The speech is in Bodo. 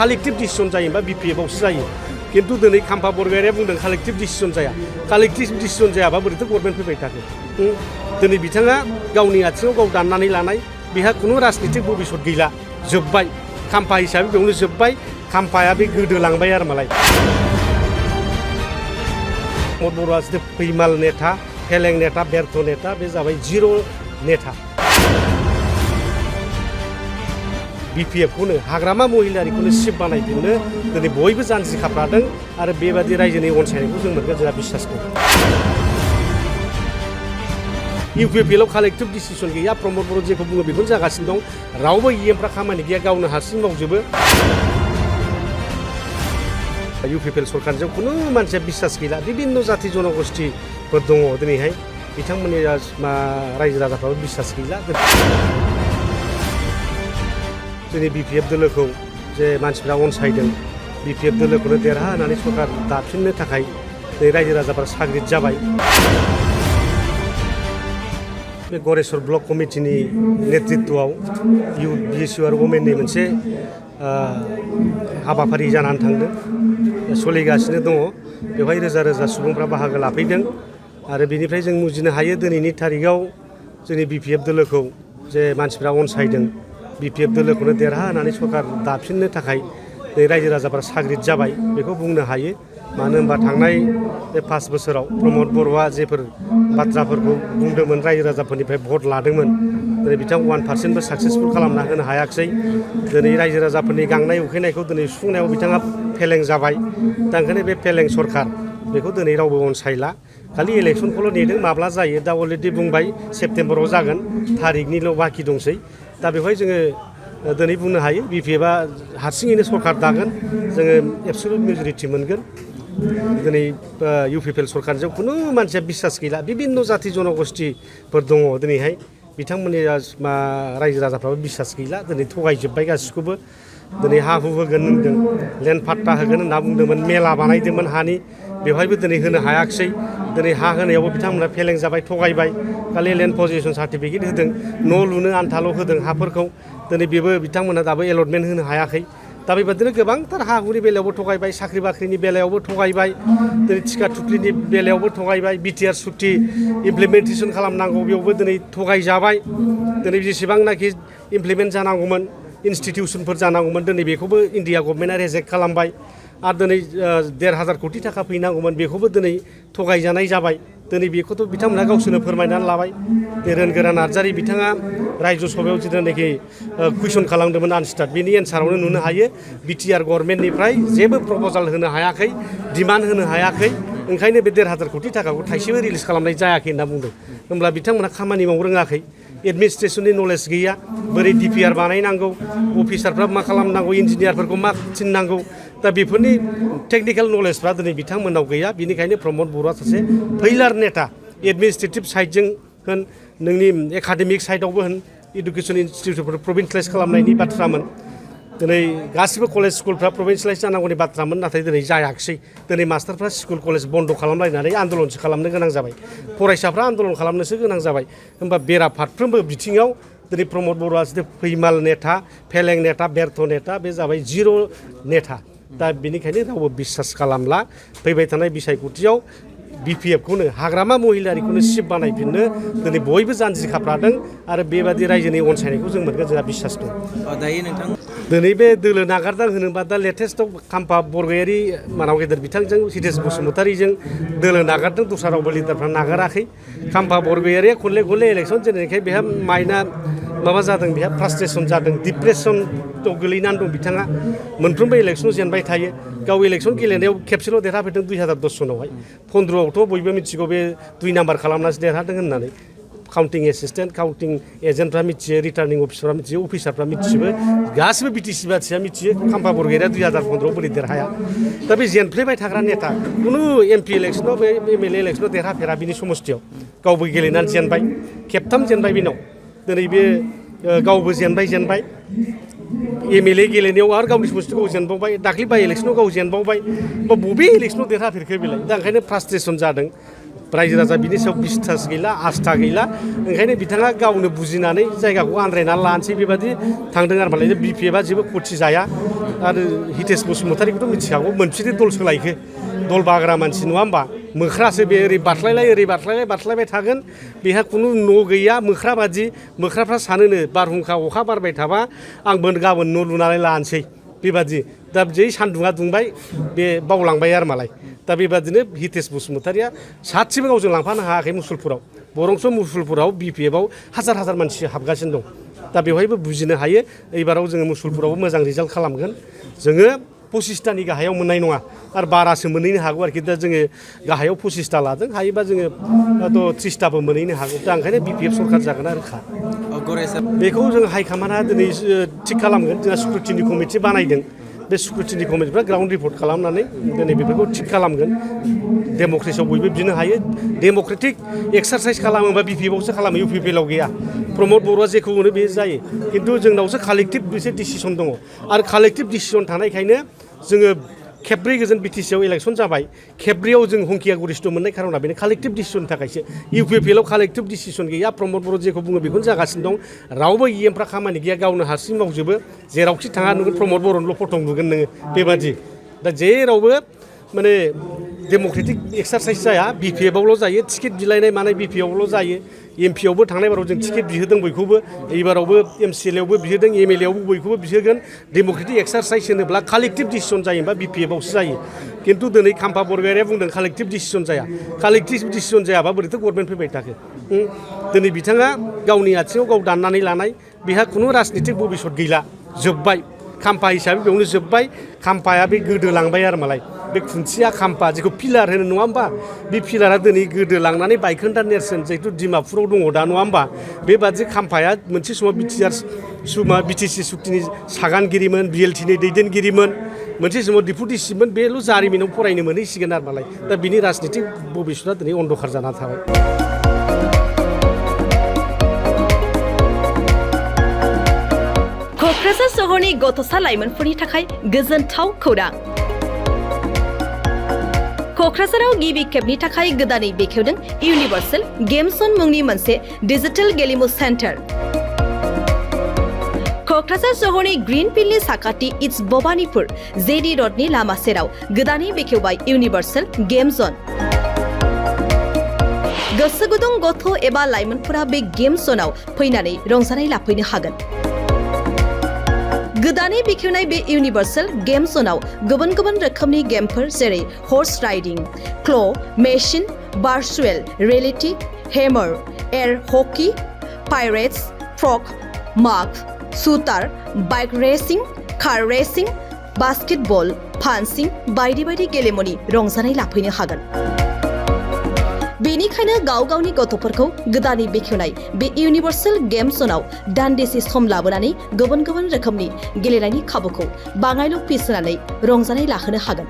कालेक्टिभ डिसिसन जायोबा BPF आवसो जायो किन्तु दिनै खाम्फा बरगयारिया बुंदों कालेक्टिभ डिसिसन जाया कालेक्टिभ डिसिसन जायाबा बोरैथो गभर्नमेन्ट फैबाय थागोन दिनै बिथाङा गावनि आथिङाव गाव दाननानै लानाय बेहा खुनु राजनितिक भबिष्यत गैला जोब्बाय खाम्फा हिसाबै बेयावनो जोब्बाय खाम्फाया बे गोदोलांबाय आरो मालाय बर'आ जुदि फैमाल नेता फेलें नेता बेर्थ नेता बे जाबाय जिर' नेता BPF खौनो हाग्रामा महिलारिखौनो सिफ बानायफिननो दिनै बयबो जानजि खाफ्रादों आरो बेबादि रायजोनि अनसायनायखौ जों मोनगोन जोंहा बिसास दं UPPL आव कालेक्टिभ डिसिसन गैया प्रमद बर' जेखौ बुङो बेखौनो जागासिनो दं रावबो इएमफ्रा खामानि गैया गावनो हारसिं मावजोबो UPPL सरकारजों खुनु मानसिया बिसास गैला बिभिन्न जाति जनगोष्ठीफोर दङ दिनैहाय बिथांमोननि रायजो राजाफ्राबो बिसास गैला जोंनि BPF दोलोखौ जे मानसिफ्रा अनसायदों BPF दोलोखौनो देरहानानै सरकार दाफिननो थाखाय रायजो राजाफ्रा साग्रिद जाबाय बे गरेस्वर ब्लक कमिटिनि नेतृत्वआव BSU आरो वमेननि मोनसे हाबाफारि जानानै थांदों सोलिगासिनो दङ बेवहाय रोजा रोजा सुबुंफ्रा बाहागो लाफैदों आरो बेनिफ्राय जों बुजिनो हायो दिनैनि थारिखआव जोंनि BPF दोलोखौ जे मानसिफ्रा अनसायदों BPF दोलोखौनो देरहानानै सरकार दाफिननो थाखाय रायजो राजाफ्रा साग्रिद जाबाय बेखौ बुंनो हायो मानो होनबा थांनाय बे 5 बोसोराव प्रमद बर'आ जेफोर बाथ्राफोरखौ बुंदोंमोन रायजो राजाफोरनिफ्राय भट लादोंमोन दिनै बिथां 1%बो साक्सेसफुल खालामना होनो हायाखिसै दिनै रायजो राजाफोरनि गांनाय उखैनायखौ दिनै सुफुंनायाव बिथाङा फेलें जाबाय दा ओंखायनो बे फेलें सरकार बेखौ दिनै रावबो अनसायला खालि इलेक्सनखौल' नेदों माब्ला जायो दा अलरेडि बुंबाय सेप्तेम्बराव जागोन थारिखनिल' बाखि दंसै दा बेवहाय जोङो दिनै बुंनो हायो BPFआ हारसिङैनो सरकार दागोन जोङो एबसुलुट मेजरिटि मोनगोन दिनै UPPL सरकारजों खुनु मानसिया बिसास गैला बिभिन्न जाति जनगोष्ठीफोर दङ दिनैहाय बिथांमोननि रायजो राजाफ्राबो बिसास गैला दिनै थगायजोब्बाय गासिखौबो दिनै हा हु होगोन होनदों लेन्ड पाट्टा होगोन होनना बुंदोंमोन मेला बानायदोंमोन हानि बेवहायबो दिनै होनो हायाखिसै दिनै हा होनायावबो बिथांमोना फेलें जाबाय थगायबाय खालि लेन्ड पजिशन सार्टिफिकेट होदों न' लुनो आन्थाल' होदों हाफोरखौ दिनै बेबो बिथांमोना दाबो एलटमेन्ट होनो हायाखै दा बेबादिनो गोबांथार हा हुनि बेलायावबो थगायबाय साख्रि बाख्रिनि बेलायावबो थगायबाय दिनै टिका थुख्लिनि बेलायावबो थगायबाय BTR सुक्ति इमप्लिमेन्टेसन खालामनांगौ बेयावबो दिनै थगायजाबाय दिनै जेसेबांनाखि इमप्लिमेन्ट जानांगौमोन इन्स्टिटिउसनफोर जानांगौमोन दिनै बेखौबो इन्डिया गभर्नमेन्टआ रिजेक्ट खालामबाय आरो दिनै 1,500 कोटि थाखा फैनांगौमोन बेखौबो दिनै थगायजानाय जाबाय दिनै बेखौथ' बिथांमोनहा गावसोरनो फोरमायनानै लाबाय रोनगोरा नार्जारि बिथाङा रायजो सभायाव जेनाखि कुइसन खालामदोंमोन आनस्टार्ट बेनि एन्सारावनो नुनो हायो BTR गभर्नमेन्टनिफ्राय जेबो प्रप'जाल होनो हायाखै डिमान्ड होनो हायाखै ओंखायनो बे 1,500 कोटि थाखाखौ थाइसेबो रिलिज खालामनाय जायाखै होनना बुंदों होमब्ला बिथांमोनहा खामानि मावनो रोङाखै एडमिनिस्ट्रेसननि नलेज गैया बोरै DPR बानायनांगौ अफिसारफ्रा मा खालामनांगौ इन्जिनियारफोरखौ मा थिननांगौ दा बेफोरनि टेक्निकेल नलेजफ्रा दिनै बिथांमोननाव गैया बिनिखायनो प्रमद बर'आ सासे फैलार नेता एडमिनिस्ट्रेटिभ साइडजों होन नोंनि एकाडेमिक साइडआवबो होन इडुकेसन इन्स्टिटिउटफोर प्रभिन्सियेलाइज खालामनायनि बाथ्रामोन दिनै गासिबो कलेज स्कुलफ्रा प्रभिन्सियेलाइज जानांगौनि बाथ्रामोन नाथाय दिनै जायाखिसै दिनै मास्टारफ्रा स्कुल कलेज बन्द' खालामलायनानै आन्दलनसो खालामनो गोनां जाबाय फरायसाफ्रा आन्दलन खालामनोसो गोनां जाबाय होमबा बेराफारफ्रोमबो बिथिङाव दिनै प्रमद बर'आ जुदि फैमाल नेता फेलें नेता बेर्थ नेता बे जाबाय जिर' नेता दा बेनिखायनो रावबो बिसास खालामला फैबाय थानाय बिसायख'थियाव BPF खौनो हाग्रामा महिलारिखौनो सिफ बानायफिननो दिनै बयबो जानजि खाफ्रादों आरो बेबादि रायजोनि अनसायनायखौ जों मोनगोन जोंहा बिसास दं दायो नोंथां दिनै बे दोलो नागारदों होनोबा दा लेटेस्टआव खाम्फा बरगयारि मानाव गेदेर बिथांजों हितेश बसुमतारीजों दोलो नागारदों दस्रा रावबो लिडारफ्रा नागाराखै खाम्फा बरगयारिया खनले खनले इलेक्सन जेननायखाय बेहा माइन्डआ माबा जादों बेहा फ्रास्ट्रेसन जादों डिप्रेसनाव गोलैनानै दं बिथाङा मोनफ्रोमबो इलेक्सनाव जेनबाय थायो गाव इलेक्सन गेलेनायाव खेबसेल' देरहाफैदों 2010 सनावहाय 15आवथ' बयबो मिथिगौ बे 2 नाम्बार खालामनासो देरहादों होननानै काउन्टिं एसिस्टेन्ट काउन्टिं एजेन्टफ्रा मिथियो रिटार्निं अफिसारफ्रा मिथियो अफिसारफ्रा मिथिजोबो गासिबो BTC बाथिया मिथियो खाम्फा बरगयारिया 2015आव बोरै देरहाया दा बे जेनफ्लेबाय थाग्रा नेता खुनु MP इलेक्सनाव बे MLA इलेक्सनाव देरहाफेरा बिनि समस्थियाव गावबो गेलेनानै जेनबाय खेबथाम जेनबाय बेनाव दिनै बे गावबो जेनबाय MLA गेलेनायाव आरो गावनि समस्थिखौ जेनबावबाय दाख्लै बाय इलेक्सनाव गाव जेनबावबाय बबे इलेक्सनाव देरहाफेरखो बेलाय दा ओंखायनो फ्रास्ट्रेसन जादों रायजो राजा बिनि सायाव बिस्तास गैला आस्था गैला ओंखायनो बिथाङा गावनो बुजिनानै जायगाखौ आन्द्रायनानै लानोसै बेबादि थांदों आरो मालाय बिपिएफआ जेबो खथि जाया आरो हितेश बसुमतारीखौथ' मिथिखागौ मोनफिनो दल सोलायखो दल बाग्रा मानसि नङा होमबा मोख्रासो बे ओरै बारस्लायबाय थागोन बेहा खुनु न' गैया मोख्रा बादि मोख्राफ्रा सानोनो बारहुंखा अखा बारबाय थाबा आंबो गाबोन न' लुनानै लानोसै बेबादि दा जै सान्दुङा दुंबाय बे बावलांबाय आरो मालाय दा बेबादिनो हितेश बसुमतारीया सासेबो गावजों लांफानो हायाखै मुसलपुराव बरंस मुसलपुराव बिपिएफआव हाजार मानसि हाबगासिनो दं दा बेवहायबो बुजिनो हायो एबाराव जोङो मुसलपुरावबो मोजां रिजाल्ट खालामगोन जोङो 25टानि गाहायाव मोननाय नङा आरो बारासो मोनहैनो हागौ आरोखि दा जोङो गाहायाव 25टा लादों हायोबा जोङो 30टाबो मोनहैनो हागौ दा ओंखायनो बिपिएफ सरकार जागोन आरो बेखौ जों हाइकमान्डआ दिनै थिग खालामगोन जोंहा स्क्रुटिनि कमिटि बानायदों बे स्क्रुटिनि कमिटिफ्रा ग्राउन्ड रिपर्ट खालामनानै दिनै बेफोरखौ थिग खालामगोन डेम'क्रेसियाव बयबो बिनो हायो डेम'क्रेटिक एक्सारसाइज खालामोबा बिपिएफआवसो खालामो इउपिपिएलआव गैया प्रमद बर'आ जेखौ मोनो बे जायो खिन्थु जोंनावसो कालेक्टिभ मोनसे डिसिसन दङ आरो कालेक्टिभ डिसिसन थानायखायनो जोङो खेब्रै गोजोन बिटिसिआव इलेक्सन जाबाय खेब्रैयाव जों हंकिया गरिष्ठ मोननाय खारना बेनो कालेक्टिभ डिसिसननि थाखायसो इउपिपिएलआव कालेक्टिभ डिसिसन गैया प्रमद बर' जेखौ बुङो बेखौनो जागासिनो दं रावबो इएमफ्रा खामानि गैया गावनो हारसिं मावजोबो जेरावखि थाङा नुगोन प्रमद बर'निल' फटं नुगोन नोङो बेबादि दा जेरावबो माने डेम'क्रेटिक एक्सारसाइज जाया बिपिएफआवल' जायो टिकेट बिलाइनाय मानाय बिपिएफआवल' जायो एमपिआवबो थांनाय बाराव जों टिकेट बिहोदों बयखौबो एबारावबो एमसिएलएआवबो बिहोदों एमएलएआवबो बयखौबो बिहोगोन डेम'क्रेटिक एक्सारसाइज होनोब्ला कालेक्टिभ डिसिसन जायोबा बिपिएफआवसो जायो खिन्थु दिनै खाम्फा बरगयारिया बुंदों कालेक्टिभ डिसिसन जाया कालेक्टिभ डिसिसन जायाबा बोरैथो गभर्नमेन्ट फैबाय थाखो दिनै बिथाङा गावनि आथिङाव गाव दाननानै लानाय बेहा खुनु राजनितिक भबिसत गैला जोब्बाय खाम्फा हिसाबै बेयावनो जोब्बाय खाम्फाया बे गोदोलांबाय आरो मालाय बे खुन्थिया खाम्फा जेखौ पिलार होनो नङा होमबा बे पिलारा दिनै गोदोलांनानै बायखोन्दा नेरसोन जिहेतु डिमापुराव दङ दा नङा होमबा बेबादि खाम्फाया मोनसे समाव बिटिसि सुक्तिनि सागानगिरिमोन बिएलटिनि दैदेनगिरिमोन मोनसे समाव डिपुटि चिफमोन बेल' जारिमिनाव फरायनो मोनहैसिगोन आरो मालाय दा बिनि राजनितिक भबिसतआ दिनै अन्धकार जाना थाबाय क'क्राझार सहरनि गथ'सा लाइमोनफोरनि थाखाय गोजोनथाव खौरां क'क्राझाराव गिबि खेबनि थाखाय गोदानै बेखेवदों इउनिभार्सेल गेम जन मुंनि मोनसे डिजिटेल गेलेमु सेन्टार क'क्राझार सहरनि ग्रीन फिल्डनि साखाथि इट्स भबानिपुर जेडि रडनि लामा सेराव गोदानै बेखेवबाय इउनिभार्सेल गेम जन गोसो गुदुं गथ' एबा लाइमोनफोरा बे गेम जनाव फैनानै रंजानाय लाफैनो हागोन गोदानै बेखेवनाय बे इउनिभार्सेल गेम जनाव गुबुन गुबुन रोखोमनि गेमफोर जेरै horse riding claw' machine virtual reality hammer air hockey pirates frog माग shooter bike racing car racing basketball punching बायदि बायदि गेलेमुनि रंजानाय लाफैनो हागोन बेनिखायनो गाव गावनि गथ'फोरखौ गोदानै बेखेवनाय बे इउनिभार्सेल गेम जनाव दान्दिसे सम लाबोनानै गुबुन गुबुन रोखोमनि गेलेनायनि खाबुखौ बाङायल' फिस होनानै रंजानाय लाहोनो हागोन